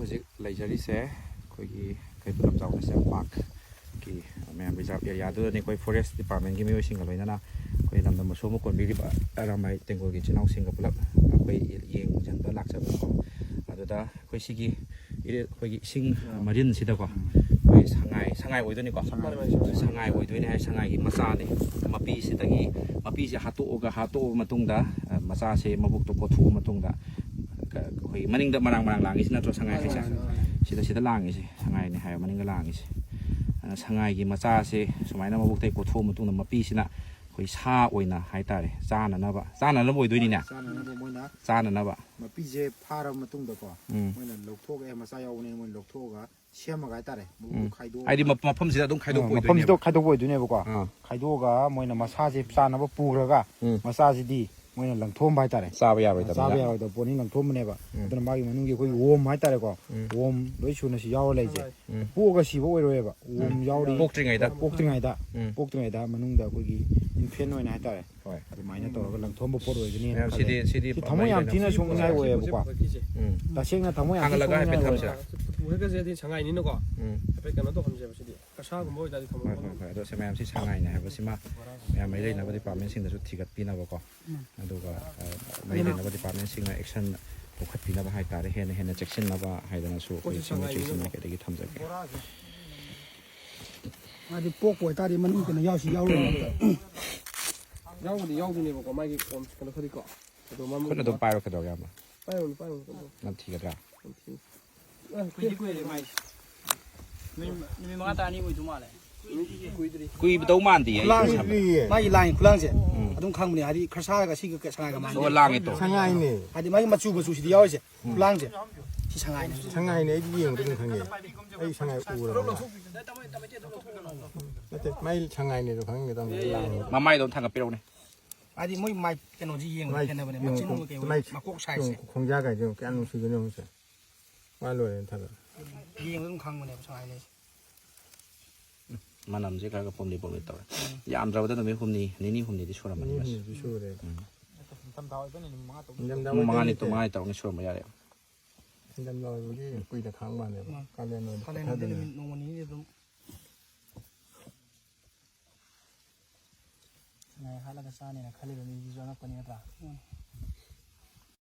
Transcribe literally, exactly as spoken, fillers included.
ꯍꯧꯖꯤꯛ ꯂꯩꯖꯔꯤꯁꯦ ꯑꯩꯈꯣꯏꯒꯤ ꯀꯩꯕꯨꯜ ꯂꯝꯖꯥꯎ ꯅꯦꯁꯅꯦꯜ ꯄꯥꯔꯛꯀꯤ ꯃꯌꯥꯝ ꯔꯤꯖꯥꯔꯚ ꯑꯦꯔꯤꯌꯥꯗꯨꯗꯅꯤ꯫ ꯑꯩꯈꯣꯏ ꯐꯣꯔꯦꯁ ꯗꯤꯄꯥꯔꯠꯃꯦꯟꯒꯤ ꯃꯤꯑꯣꯏꯁꯤꯡꯒ ꯂꯣꯏꯅꯅ ꯑꯩꯈꯣꯏ ꯂꯝꯗꯝ ꯑꯁꯣꯝꯕ ꯀꯣꯟꯕꯤꯔꯤꯕ ꯑꯔꯥꯃꯥꯏ ꯇꯦꯡꯒꯣꯜꯒꯤ ꯏꯆꯤꯜ ꯏꯅꯥꯎꯁꯤꯡꯒ ꯄꯨꯂꯞ ꯑꯩꯈꯣꯏ ꯌꯦꯡꯁꯤꯟꯕ ꯂꯥꯛꯆꯕꯅꯤꯀꯣ꯫ ꯑꯗꯨꯗ ꯑꯩꯈꯣꯏ ꯁꯤꯒꯤ ꯏꯔꯦ-, ꯑꯩꯈꯣꯏꯒꯤ ꯏꯁꯤꯡ ꯃꯔꯤꯟꯁꯤꯗꯀꯣ ꯑꯩꯈꯣꯏ ꯁꯉꯥꯏ, ꯁꯉꯥꯏ ꯑꯣꯏꯗꯣꯏꯅꯤꯀꯣ꯫ ꯁꯉꯥꯏ ꯑꯣꯏꯗꯣꯏꯅꯤ ꯍꯥꯏ, ꯁꯉꯥꯏꯒꯤ ꯃꯆꯥꯅꯤ꯫ ꯃꯄꯤꯁꯤꯗꯒꯤ, ꯃꯄꯤꯁꯦ ꯍꯥꯠꯇꯣꯛꯑꯒ, ꯍꯥꯠꯇꯣꯛꯑꯕ ꯃꯇꯨꯡꯗ, ꯑ, ꯃꯆꯥꯁꯦ ꯃꯕꯨꯛꯇꯣ ꯀꯣꯊꯣꯛꯑ ꯃꯇꯨꯡꯗ, ꯀ-, ꯑꯩꯈꯣꯏꯒꯤ ꯃꯅꯤꯡꯗ ꯃꯔꯥꯡ ꯃꯔꯥꯡ ꯂꯥꯡꯉꯤꯁꯤ ꯅꯠꯇ꯭ꯔꯣ ꯁꯉꯥꯏ ꯍꯥꯏꯁꯦ? ꯁꯤꯗ, ꯁꯤꯗ ꯂꯥꯡꯉꯤꯁꯦ ꯁꯉꯥꯏꯅꯤ ꯍꯥꯏꯕ, ꯃꯅꯤꯡꯗ ꯂꯥꯡꯉꯤꯁꯦ꯫ ꯑꯗꯨꯅ ꯁꯉꯥꯏꯒꯤ ꯃꯆꯥꯁꯦ ꯁꯨꯃꯥꯏꯅ ꯃꯕꯨꯛꯇꯩ ꯀꯣꯊꯣꯛꯑ ꯃꯇꯨꯡꯗ ꯃꯄꯤꯁꯤꯅ ꯑꯩꯈꯣꯏ ꯁꯥ ꯑꯣꯏꯅ ꯍꯥꯏꯇꯥꯔꯦ, ꯆꯥꯅꯅꯕ, ꯆꯥꯅꯅꯕ ꯑꯣꯏꯗꯣꯏꯅꯤꯅꯦ꯫ ꯆꯥꯅꯅꯕ ꯃꯣꯏꯅ ꯆꯥꯅꯅꯕ꯫ ꯃꯄꯤꯁꯦ ꯐꯥꯔꯕ ꯃꯇꯨꯡꯗꯀꯣ, ꯎꯝ꯫ ꯃꯣꯏꯅ ꯂꯧꯊꯣꯛꯑꯦ, ꯃꯆꯥ ꯌꯥꯎꯕꯅꯦ, ꯃꯣꯏꯅ ꯂꯧꯊꯣꯛꯑꯒ ꯁꯦꯝꯃꯒ ꯍꯥꯏꯇꯥꯔꯦ, ꯃꯕꯨꯛꯇꯣ ꯎꯝ꯫ ꯈꯥꯏꯗꯣꯛꯑꯒ꯫ ꯍꯥꯏꯗꯤ ꯃ-, ꯃꯐꯝꯁꯤꯗ ꯑꯗꯨꯝ ꯈꯥꯏꯗꯣꯛꯄ ꯑ, ꯑꯣꯏꯗꯣꯏꯅꯦꯕ꯫ ꯃꯐꯝꯁꯤꯗ ꯈꯥꯏꯗꯣꯛꯄ ꯑꯣꯏꯗꯣꯏꯅꯦꯕꯀꯣ꯫ ꯑꯥ꯫ ꯈꯥꯏꯗꯣꯛꯑꯒ ꯃꯣꯏꯅ ꯃꯁꯥꯁꯦ ꯆꯥꯅꯕ ꯄꯨꯈ꯭ꯔꯒ, ꯎꯝ꯫ ꯃꯆꯥꯁꯤꯗꯤ ꯃꯣꯏꯅ ꯂꯪꯊꯣꯛꯑꯝꯕ ꯍꯥꯏꯇꯥꯔꯦ꯫ ꯆꯥꯕ ꯌꯥꯔꯣꯏꯗꯕꯅꯤꯅ꯫ ꯆꯥꯕ ꯌꯥꯔꯣꯏꯗꯕ ꯄꯣꯠꯅꯤ, ꯂꯪꯊꯣꯛꯑꯝꯕꯅꯦꯕ꯫ ꯎꯝ꯫ ꯑꯗꯨꯅ ꯃꯥꯒꯤ ꯃꯅꯨꯡꯒꯤ ꯑꯩꯈꯣꯏꯒꯤ ꯋꯣꯝ ꯍꯥꯏꯇꯥꯔꯦꯀꯣ, ꯎꯝ꯫ ꯋꯣꯝ ꯂꯣꯏ ꯁꯨꯅ ꯁꯤ ꯌꯥꯎꯔ ꯂꯩꯁꯦ꯫ ꯎꯝ꯫ ꯄꯣꯛꯑꯒ ꯁꯤꯕ ꯑꯣꯏꯔꯣꯏꯕ, ꯋꯣꯝ ꯎꯝ꯫ ꯌꯥꯎꯔꯤ꯫ ꯄꯣꯛꯇ꯭ꯔꯤꯉꯩꯗ꯫ ꯄꯣꯛꯇ꯭ꯔꯤꯉꯩꯗ, ꯎꯝ꯫ ꯄꯣꯛꯇ꯭ꯔꯤꯉꯩꯗ ꯃꯅꯨꯡꯗ ꯑꯩꯈꯣꯏꯒꯤ ꯏꯟꯐꯦꯟ ꯑꯣꯏꯅ ꯍꯥꯏꯇꯥꯔꯦ꯫ ꯍꯣꯏ꯫ ꯑꯗꯨꯃꯥꯏꯅ ꯇꯧꯔꯒ ꯂꯪꯊꯣꯛꯑꯝꯕ ꯄꯣꯠ ꯑꯣꯏꯒꯅꯤ ꯃꯌꯥꯝ ꯈꯜꯂꯦ꯫ ꯁꯤꯗꯤ, ꯁꯤꯗꯤ ꯁꯤ ꯊꯃꯣꯏ ꯌꯥꯝ ꯊꯤꯅ ꯁꯣꯛꯅꯤꯡꯉꯥꯏ ꯑꯣꯏꯌꯦꯕꯀꯣ꯫ ꯎꯝ꯫ ꯇꯁꯦꯡꯅ ꯊꯃꯣꯏ ꯌꯥꯝ ꯊꯤꯅ ꯊꯥꯡꯒꯠꯂꯒ ꯍꯥꯏꯐꯦꯠ ꯁꯣꯛꯅꯤꯡꯉꯥꯏ ꯑꯣꯏꯌꯦꯕ꯫ ꯊꯝꯁꯤꯔꯥ? ꯄꯨꯈꯠꯀꯁꯦ ꯍꯥꯏꯗꯤ ꯁꯉꯥꯏꯅꯤꯅꯀꯣ꯫ ꯎꯝ꯫ ꯍꯥꯏꯐꯦꯠ ꯀꯩꯅꯣ ꯇꯧꯍꯟꯁꯦꯕ ꯁꯤꯗꯤ꯫ ꯀꯁꯥꯒꯨꯝꯕ ꯑꯣꯏꯇꯥꯔꯗꯤ ꯊꯝꯃꯣ꯫ ꯍꯣꯏ, ꯍꯣꯏ, ꯍꯣꯏ꯫ ꯑꯗꯣ ꯁꯤ ꯃꯌꯥꯝꯁꯤ ꯁꯉꯥꯏꯅꯦ ꯍꯥꯏꯕꯁꯤꯃ ꯃꯌꯥꯝ ꯃꯔꯤ ꯂꯩꯅꯕ ꯗꯤꯄꯥꯔꯠꯃꯦꯟꯁꯤꯡꯗꯁꯨ ꯊꯤꯒꯠꯄꯤꯅꯕꯀꯣ꯫ ꯎꯝ꯫ ꯑꯗꯨꯒ, ꯑ, ꯃꯔꯤ ꯂꯩꯅꯕ ꯗꯤꯄꯥꯔꯠꯃꯦꯟꯁꯤꯡꯅ ꯑꯦꯛꯁꯟ ꯂꯧꯈꯠꯄꯤꯅꯕ ꯍꯥꯏꯇꯥꯔꯦ, ꯍꯦꯟꯅ ꯍꯦꯟꯅ ꯆꯦꯛꯁꯤꯟꯅꯕ ꯍꯥꯏꯗꯅꯁꯨ ꯑꯩꯈꯣꯏ ꯄꯣꯠꯁꯤ ꯁꯤꯡꯅ ꯁꯉꯥꯏꯅꯤꯅꯀꯣ꯫ ꯆꯦꯛꯁꯤꯟꯅ ꯀꯩꯗꯒꯤ ꯊꯝꯖꯒꯦ꯫ ꯃꯥꯗꯤ ꯄꯣꯛꯄ ꯑꯣꯏꯇꯥꯔꯗꯤ ꯃꯅꯨꯡ ꯀꯩꯅꯣ ꯌꯥꯎꯁꯤ ꯌꯥꯎꯔꯣꯏ꯫ ꯌꯥꯎꯕꯨꯗꯤ ꯌꯥꯎꯗꯣꯏꯅꯦꯕꯀꯣ, ꯃꯥꯒꯤ ꯀꯣꯝ-, ꯀꯩꯅꯣ ꯈꯔꯤꯀꯣ꯫ ꯑꯗꯣ ꯃꯃꯨ-, ꯈꯨꯠꯅ ꯑꯗꯨꯝ ꯄꯥꯏꯔꯣ, ꯀꯩꯗꯧꯔꯒꯦ, ꯑꯃ? ꯄꯥꯏꯔꯨꯅꯨ, ꯄꯥꯏꯔꯨꯅꯨ, ꯄꯥꯏꯔꯨꯅꯨ꯫ ꯅꯝꯊꯤꯒꯗ꯭ꯔꯥ? ꯅꯝꯊꯤ꯫ ꯑ, ꯀꯨꯏꯗꯤ ꯀꯨꯏꯔꯦ ꯃꯥꯏꯁꯦ꯫ ꯅꯨꯃꯤꯠ, ꯅꯨꯃꯤꯠ ꯃꯉꯥ ꯇꯔꯥꯅꯤ ꯑꯣꯏꯗꯧ ꯃꯥꯜꯂꯦ꯫ ꯀꯨꯏꯗ꯭ꯔꯤ꯫ ꯀꯨꯏꯕꯗꯧ ꯃꯥꯟꯗꯤꯌꯦ, ꯑꯩ ꯈꯨꯂꯥꯡꯁꯦ, ꯁꯨꯝ ꯁꯥꯟꯅꯕ꯫ ꯃꯥꯒꯤ ꯂꯥꯏꯟ ꯈꯨꯂꯥꯡꯁꯦ ꯎꯝ꯫ ꯑꯗꯨꯝ ꯈꯪꯕꯅꯦ, ꯍꯥꯏꯗꯤ ꯈꯔ ꯁꯥꯔꯒ ꯁꯤꯒ ꯀ-, ꯁꯉꯥꯏꯒ ꯃꯥꯟꯅꯗꯦ꯫ ꯑꯣ, ꯂꯥꯡꯉꯦ ꯇꯣ꯫ ꯁꯉꯥꯏꯅꯦ꯫ ꯍꯥꯏꯗꯤ ꯃꯥꯒꯤ ꯃꯆꯨ ꯃꯆꯨꯁꯤꯗꯤ ꯌꯥꯎꯔꯤꯁꯦ, ꯎꯝ꯫ ꯈꯨꯂꯥꯡꯁꯦ꯫ ꯁꯤ ꯁꯉꯥꯏꯅꯦ꯫ ꯁꯉꯥꯏꯅꯦ, ꯑꯩꯗꯤ ꯌꯦꯡꯕꯗ ꯑꯗꯨꯝ ꯈꯪꯉꯦ꯫ ꯑꯩ ꯁꯉꯥꯏ ꯎꯔꯕꯅꯤꯅ꯫ ꯅꯠꯇꯦ, ꯃꯥꯏ ꯁꯉꯥꯏꯅꯦꯗꯣ ꯈꯪꯉꯦ, ꯇꯥꯃꯣ, ꯂꯥꯡꯉꯦ꯫ ꯃꯃꯥꯏꯗꯣ ꯑꯝ ꯊꯥꯡꯒꯠꯄꯤꯔꯛꯎꯅꯦ꯫ ꯍꯥꯏꯗꯤ ꯃꯣꯏ ꯃꯥꯏ ꯀꯩꯅꯣꯁꯤ ꯌꯦꯡꯕꯗ ꯃꯥꯏ ꯈꯦꯠꯅꯕꯅꯦ, ꯌꯦꯡꯉꯨ, ꯃꯆꯤꯟ ꯑꯃ ꯀꯩ ꯑꯃ, ꯃꯥꯏ ꯃꯀꯣꯛ ꯁꯥꯏꯖꯁꯦ꯫ ꯌꯦꯡꯉꯨ, ꯈꯣꯡꯖꯥ ꯀꯥꯏꯁꯦ ꯌꯦꯡꯉꯨ, ꯀꯌꯥ ꯅꯨꯡꯁꯤꯕꯅꯣ ꯌꯦꯡꯉꯨꯁꯦ꯫ ꯃꯥ ꯂꯣꯏꯔꯦꯅ ꯊꯥꯡꯒꯠꯂꯦ꯫ ꯌꯦꯡꯕꯗ ꯑꯗꯨꯝ ꯈꯪꯕꯅꯦꯕ ꯁꯉꯥꯏ ꯂꯩꯁꯦ꯫ ꯃꯅꯝꯁꯦ ꯈꯔ ꯈꯔ ꯄꯣꯝꯂꯤ ꯄꯣꯝꯂꯤ ꯇꯧꯔꯦ꯫ ꯎꯝ꯫ ꯌꯥꯝꯗ꯭ꯔꯕꯗ ꯅꯨꯃꯤꯠ ꯍꯨꯝꯅꯤ, ꯅꯤꯅꯤ ꯍꯨꯝꯅꯤꯗꯤ ꯁꯨꯔꯝꯃꯅꯤ ꯅꯤꯅꯤ ꯃꯁꯤ꯫ ꯍꯨꯝꯅꯤꯗꯤ ꯁꯨꯔꯦ꯫ ꯎꯝ꯫ ꯅꯤꯡꯊꯝꯊꯥ ꯑꯣꯏꯕꯅꯤꯅ ꯅꯨꯃꯤꯠ ꯃꯉꯥ ꯇꯔꯨꯛꯅꯤ꯫ ꯅꯤꯡꯊꯝꯊꯥ ꯅꯨꯃꯤꯠ ꯃꯉꯥꯅꯤ ꯑꯣꯏꯕꯅꯤꯅ ꯇꯔꯨꯛ, ꯃꯉꯥꯅꯤ ꯇꯔꯨꯛꯅꯤ ꯁꯨꯔꯝꯕ ꯌꯥꯔꯦ꯫ ꯏꯪꯊꯝꯊꯥ ꯑꯣꯏꯕꯒꯤ ꯀꯨꯏꯅ ꯈꯥꯡ ꯃꯥꯜꯂꯦꯕ꯫ ꯎꯝ꯫ ꯀꯥꯂꯦꯟ ꯑꯣꯏꯔꯗꯤ ꯀꯥꯂꯦꯟꯗꯗꯤ ꯄꯠꯊꯗꯣꯏꯅꯦ꯫ ꯅꯨꯃꯤꯠ ꯅꯣꯡꯃ ꯅꯤꯅꯤꯗꯤ ꯑꯗꯨꯝ ꯁꯉꯥꯏ ꯍꯥꯠꯂꯒ ꯆꯥꯅꯦꯅ ꯈꯜꯂꯤꯕ ꯃꯤꯁꯤꯁꯨ ꯑꯉꯛꯄꯅꯤ ꯅꯠꯇ꯭ꯔꯥ? ꯎꯝ꯫